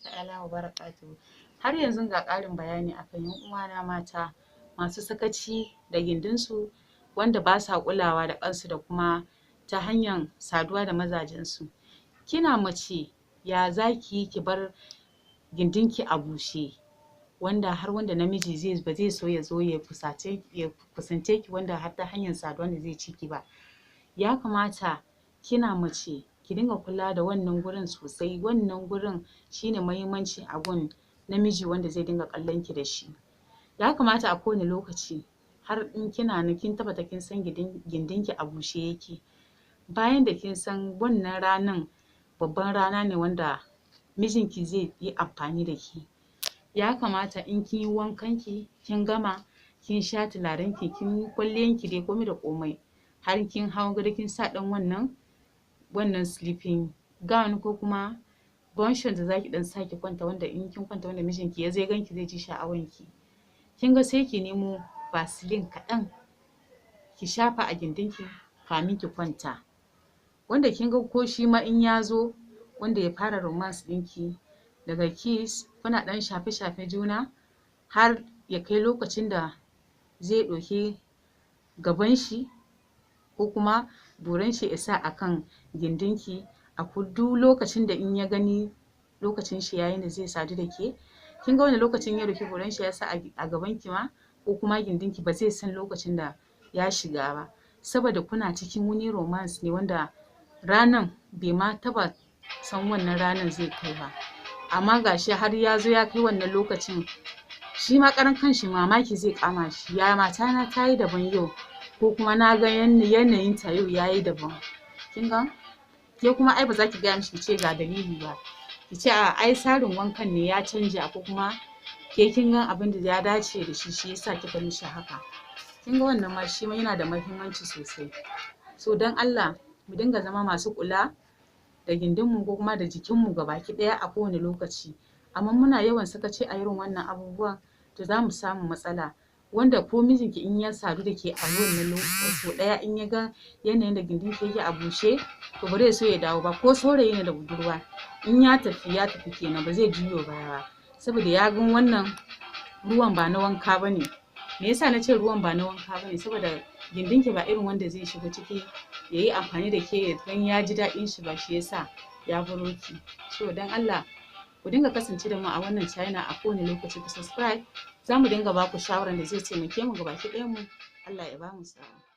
Ta'ala wa barakatuhu. Har yanzu ga ƙarin bayani akan 'yan uwana mata masu sakaci da gindinsu, wanda ba sa kulawa da kansu da kuma ta hanyar saduwa da mazajensu. Kina mace, ya zaki yi ki bar gindinki a bushe, wanda har wanda namiji zai ba zai so ya zo ya kusace ya kusance ki, wanda har ta hanyar saduwa da zai ci ki ba? Ya kamata kina mace ki dinga kula da wannan gurin sosai. Wannan gurin shine muhimmanci a gun namiji wanda zai dinga kallon ki da shi. Ya kamata a kowane lokaci, har in kina nan kin tabbata kin san gindinki a bushe yake, bayan da kin san wannan ranan babban rana ne wanda mijinki zai yi amfani da ke, ya kamata in kin yi wankan ki, kin gama, kin sha turaren ki, kin yi kwalliyan ki dai, komai da komai, har kin hau gado, kin sa ɗan wannan sleeping gown ko kuma gown da zaki ɗan sa ki kwanta, wanda in kin kwanta, wanda mijinki ya zo ya ganki zai ji sha'awan ki. Kin ga sai ki nemo Vaseline kaɗan ki shafa a gindinki kamin ki kwanta, wanda kin ga ko shi ma in ya zo wanda ya fara romance ɗinki, daga kiss kuna ɗan shafe-shafe juna, har ya kai lokacin da zai ɗauki gaban shi ko kuma buran shi ya sa a kan gindinki. A duk lokacin da in ya gani lokacin shi yayi da zai sadu da ke, kin ga wannan lokacin ya ɗauki buran shi ya sa a gaban ki ma ko kuma gindinki, ba zai san lokacin da ya shiga ba, saboda kuna cikin wani romance ne wanda ranan bai ma taɓa san wannan ranan zai kai ba. Amma gashi har ya zo ya kai wannan lokacin, shi ma karan kanshi mamaki zai kama shi: ya matana ta yi daban yau, ko kuma na ga yanayin ta yau ya yi daban. Kin ga ke kuma ai ba za ki gaya mishi ki ce ga dalili ba, ki ce a ai tsarin wankan ne ya canja, ko kuma ke kin ga abin da ya dace da shi, shi yasa kika mishi haka. Kin ga wannan ma shi ma yana da muhimmanci sosai. So don Allah mu dinga zama masu kula da gindinmu ko kuma da jikinmu gabaki ɗaya a kowane lokaci. Amma muna yawan sakaci a irin wannan abubuwan, to za mu samu matsala, wanda ko mijinki in ya sadu da ke a wannan sau ɗaya, in ya ga yanayin da gindinki yake a bushe, to ba zai so ya dawo ba. Ko saurayi ne da budurwa, in ya tafi, ya tafi kenan, ba zai juyo baya ba, saboda ya gan wannan ruwan ba na wanka ba ne. Me yasa na ce ruwan ba na wanka ba ne? Saboda gindinki ba irin wanda zai shiga ciki ya yi amfani da ke ya gan ya ji daɗin shi ba, shi yasa ya baro ki. So don Allah ku dinga kasance da mu a wannan channel a kowane lokaci. Ku subscribe, za mu dinga ba ku shawaran da zai taimake mu gabaki ɗayan mu. Allah ya ba mu sa'a.